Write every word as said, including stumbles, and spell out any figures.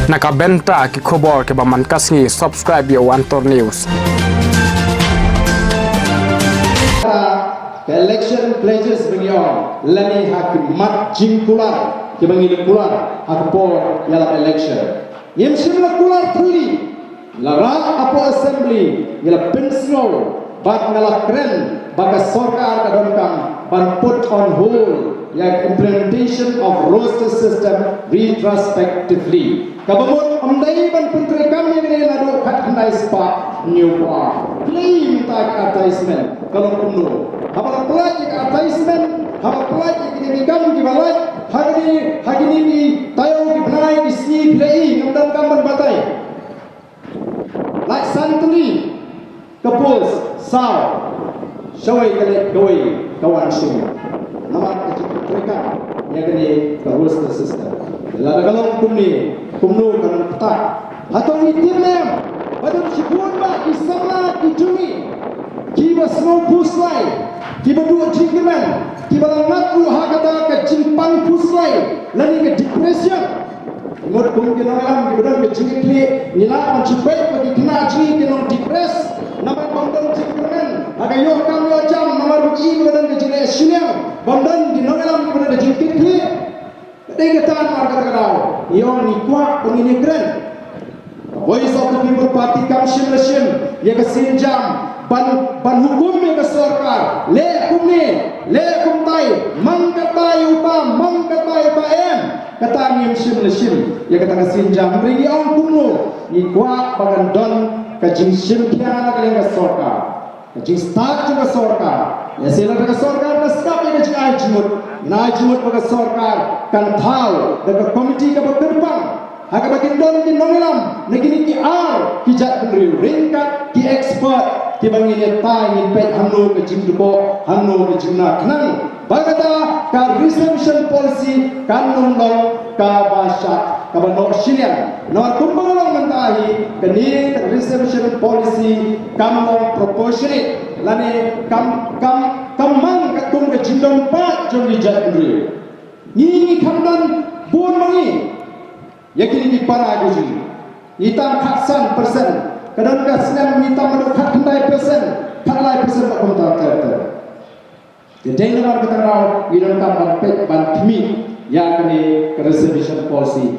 Na ka bynta ki khubor kiba man ka sngi, subscribe ïa u Antor News. Ka election pledges ba ngi ong lane ha ki mat jingkular kiba ngi la kular ha ka por ïalap election. Ngim shym la kular thylli, la rah hapoh assembly, ngi la pynsngew bad nga la kren ba ka sorkar ka donkam ban put on hold ïa ka implementation of roster system retrospectively. Kaba mut ym dei ban pyntreikam ïa kane naduh khatkhyndai spah hynñiewphew ar. Phi la i mynta ka advertisement ka long kumno? Haba la pynlait ïa ka advertisement, haba pynlait ïa kine ki kam kiba lait ha kine, ha kine ki taïew ki bnai ki sngi, phi la i, ngam donkam ban batai. Lait san tylli ka post, saw, shawei ka leit, kawei ka wan shuh. Namar ka jingtreikam ïa kane ka roster system. Lada ka long kumne, kumno kan ym ktah? Hato ngi tip ne em ba don shibun bah ki samla ki jong ngi kiba sngew phuslai, kiba duh jingkyrmen, kiba la ngat ruh ha kata ka jingpang phuslai lane ka depression? Mut kum ki nongïalam kiba don ka jingkitkhlieh, ngi lah ban shu peit ba ki khynnah jong ngi ki long depressed namar bym don jingkyrmen ha ka ïoh kam ïoh jam, namar ba ki, kiba don ka jingleh shiliang, bym don ki nongïalam kiba don ka jingkitkhlieh. Ka dei kata namar kata ka daw ngi ong ngi kwah ba ngin ïakren. Voice of the People Party kam shim la shim ïa ka sienjam ban, ban hukum ïa ka sorkar. Leh kumne, leh kumtai, mang katba ïa u pa, mang katba ïa u pa, em. Kata ngim shim la shim ïa kata ka sienjam. Hynrei ngi ong kumno, ngi kwah ba kan don ka jingshim khia na ka liang ka sorkar. Ka jingstad jong ka sorkar. Lehse lada ka sorkar ka sngap ïa ka jingai jingmut, ngi ai jingmut ba ka sorkar kan thaw da ka komiti kaba kyrpang ha kaba kin don ki nongïalam na kine ki ar ki jaitbynriew, ryngkat ki expert kiba ngin ïatai, ngin peit hangno ka jingdukok, hangno ka jingna khnang ba kata ka reservation policy kan ym long kaba shad, kaba noh shiliang. Namar kumba nga la ong mynta hi, kane ka reservation policy kam long proportionate lane kam, kam, kam mang katkum ka jingdon paid jong ki jaitbynriew. Ngi, ngi kham don bun ma ngi ïa kine ki para ki jong ngi. Ngi tam khatsan percent, ka don ka snem ngi tam haduh khatkhyndai percent, khatlai percent, ba kumta ter ter. Te dei namar kata ka daw ngi donkam ban peit ban khmih ïa kane ka reservation policy.